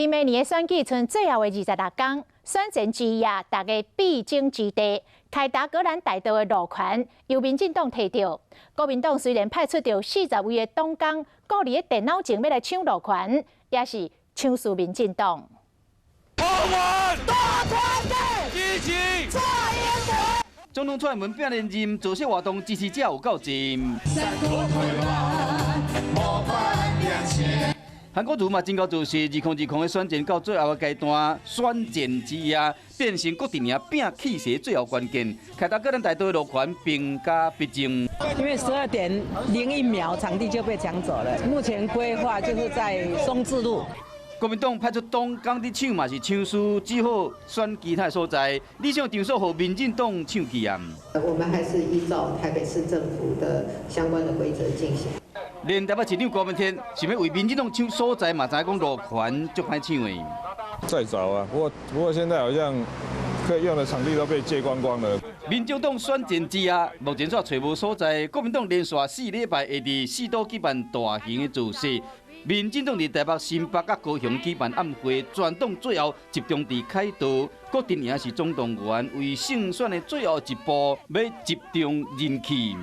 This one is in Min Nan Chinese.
明年的選舉賰最後的26工，選前之夜，大家必爭之地，凱達格蘭大道的路權由民進黨提著。國民黨雖然派出著40位的黨工，顧佇咧電腦前欲來搶路權，也是搶輸民進黨。大團結，支持蔡英文。總統蔡英文拼連任，造勢活動支持者有夠濟。韓國瑜嘛真夠造勢，2020的選戰到最後的階段，選戰之夜變成各陣營拼氣勢最後關鍵。凱達格蘭大道的路權兵家必爭。因為12點01秒場地就被搶走了。目前規劃就是在松智路。國民黨派出黨工佇搶嘛是搶輸，只好選其他所在。理想場所予民進黨搶去啊！我們還是依照台北市政府的相關的規則進行。連台北市長柯文哲想欲為民進黨搶所在嘛，知影講路權足歹搶的。再找啊，不過現在好像可以用的場地都被借光光了。民進黨選戰之夜，目前煞揣無所在。國民黨連續4禮拜會佇四都舉辦大型的造勢。民進黨佇台北、新北佮高雄舉辦暗會，全黨最後集中佇凱道，各陣營是總動員，為勝選的最後一步，欲集中人氣。